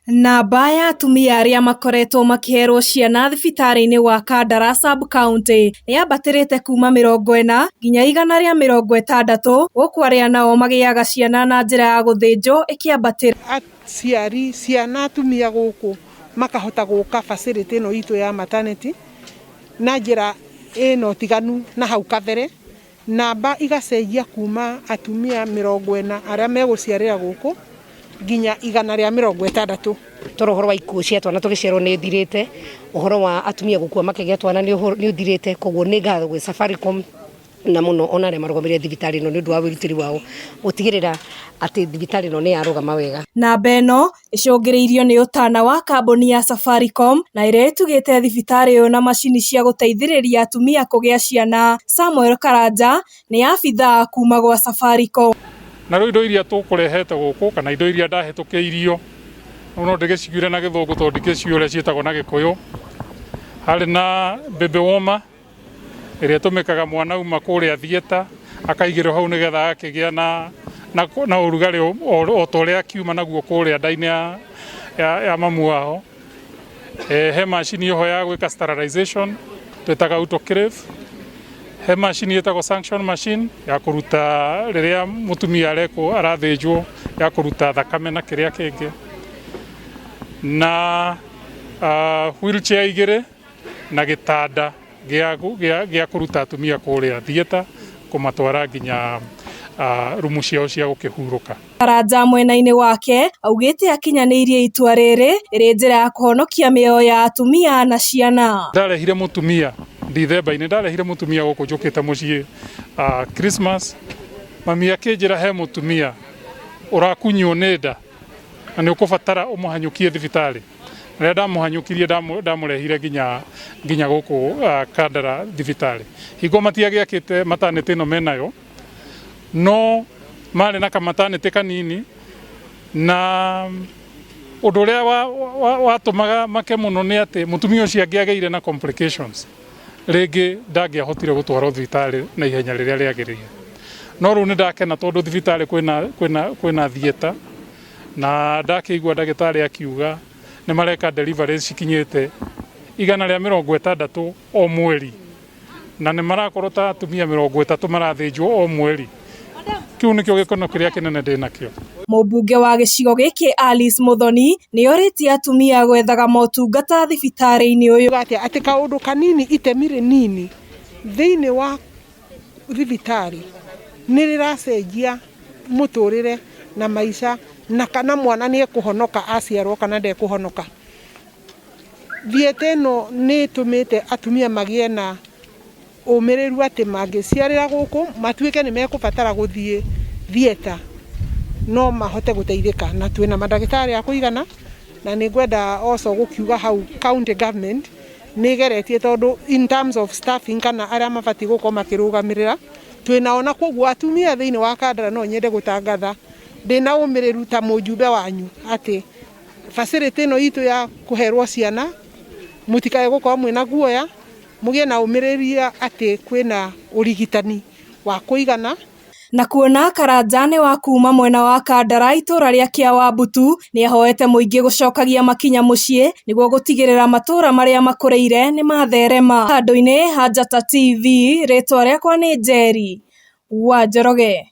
Namba ya atumia arĩa makoretwo makĩherwo ciana thibitarĩ-inĩ wa Kandara sub-county nĩyambatĩrĩte kuma 40 nginya 160 gũkũ arĩa nao magĩaga ciana na njĩra ya gũthĩnjwo ĩkĩambatĩra. Aciari ciana atumia gũkũ makahota gũka facility ĩno itũ ya maternity na njĩra ĩna ũtiganu na hau kabere. Namba igacenjia kuma atumia 40 arĩa megũciarĩra gũkũ nginya 160. Toro ũhoro wa ikuũ cia twana tũgĩciarwo nĩ ĩthirĩte, ũhoro wa atumia gũkua makĩgĩa twana nĩ ũthirĩte, koguo nĩ ngatho gwĩ Safaricom na mũno ona arĩa marũgamĩrĩire thibitarĩ ĩno nĩ ũndũ wa wĩrutĩri wao gũtigĩrĩra atĩ thibitarĩ ĩno nĩ yarũgama wega. Namba ĩno ĩcũngĩrĩirio nĩ ũtana wa kambuni ya Safaricom na ĩrĩa ĩtugĩte thibitarĩ ũyũ na macini cia gũteithĩrĩria atumia kũgĩa ciana. Samuel Karanja nĩ abithaa kuma gwa Safaricom. Na rĩu indo iria tũkũrehete gũkũ kana indo iria ndahĩtũkĩirio no ndĩgĩciugire na gĩthũngũ tondũ ndikĩciũĩ ũrĩa ciĩtagwo na gĩkũyũ. Harĩ na baby warmer ĩrĩa ĩtũmĩkaga mwana auma kũrĩa theatre akaigĩrwo hau nĩgetha agakĩgĩa na ũrugarĩ o ta ũrĩa akiuma naguo kũrĩa nda-inĩ ya mamu wao. He macini oho ya gwĩka sterilization twĩtaga autoclave. He macini ĩtagwo suction machine ya kũruta rĩrĩa mũtumia arekwo arathĩnjwo ya kũruta thakame na kĩrĩa kĩngĩ. Na wheelchair igĩrĩ na gĩtanda gĩa kũruta atumia kũrĩa theatre kũmatwara nginya rumu ciao cia gũkĩhurũka. Karanja mwena-inĩ wake augĩte akinyanĩirie itua rĩrĩ ĩrĩ njĩra ya kũhonokia mĩoyo ya atumia na ciana. Ndarehire mũtumia Dithemba-inĩ, ndarehire mũtumia gũkũ njũkĩte mũciĩ Christmas, mami akĩnjĩra he mũtumia ũrakunywo nĩ nda na nĩ ũkũbatara ũmũhanyũkie thibitarĩ. Rĩrĩa ndamũhanyũkirie ndamũrehire nginya gũkũ Kandara thibitarĩ. Hingo matiagĩakĩte maternity ĩno menayo, no marĩ na kamaternity kanini, na ũndũ ũrĩa watũmaga make mũno nĩ atĩ mũtumia ũcio angĩagĩire na complications rĩngĩ ndangĩahotire gũtwarwo thibitarĩ na ihenya rĩrĩa rĩagĩrĩire. No rĩu nĩ ndakena tondũ thibitarĩ kwĩna theatre, na ndakĩigua ndagĩtarĩ akiuga nĩ mareka deliveries cikinyĩte 160 o mweri, na nĩ marakorwo ta atumia 30 marathĩnjwo o mweri. Kĩu nĩkĩo gĩkeno kĩrĩa kĩnene ndĩ nakĩo. Mũmbunge wa gĩcigo gĩkĩ Alice Muthoni nĩorĩtie atumia gwethaga motungata thibitarĩ-inĩ ũyũ. Atĩ kaũndũ kanini itemi rĩnini thĩinĩ wa thibitarĩ nĩ rĩracenjia mũtũrĩre na maica, na kana mwana nĩ ekũhonoka aciarwo kana ndekũhonoka. Theatre ĩno nĩ ĩtũmĩte atumia magĩe na ũmĩrĩru atĩ mangĩciarĩra gũkũ matuĩke nĩ mekũbatara gũthiĩ theatre no mahote gũteithĩka, na twĩna mandagĩtarĩ a kũigana, na nĩ ngwenda also gũkiuga hau county government nĩ ĩgeretie tondũ in terms of staffing kana arĩa mabatiĩ gũkorwo makĩrũgamĩrĩra twĩnao, na koguo atumia thĩinĩ wa Kandara no nyende gũtangatha ndĩna ũmĩrĩru ta mũjumbe wanyu atĩ facility ĩno itũ ya kũherwo ciana mũtikae gũkorwo mwĩna guoya, mũgĩe na ũmĩrĩria atĩ kwĩna ũrigitani wa kũigana. Na kuona Karanja nĩ wa kuma mwena wa Kandara itũra rĩa Kĩawambutu nĩahoete mũingĩ gũcokagia makinya mũciĩ nĩguo gũtigĩrĩra matũra marĩa makũrĩire nĩmatherema. Handũ-inĩ ha Njata TV, rĩtwa rĩakwa nĩ Njeri wa Njoroge.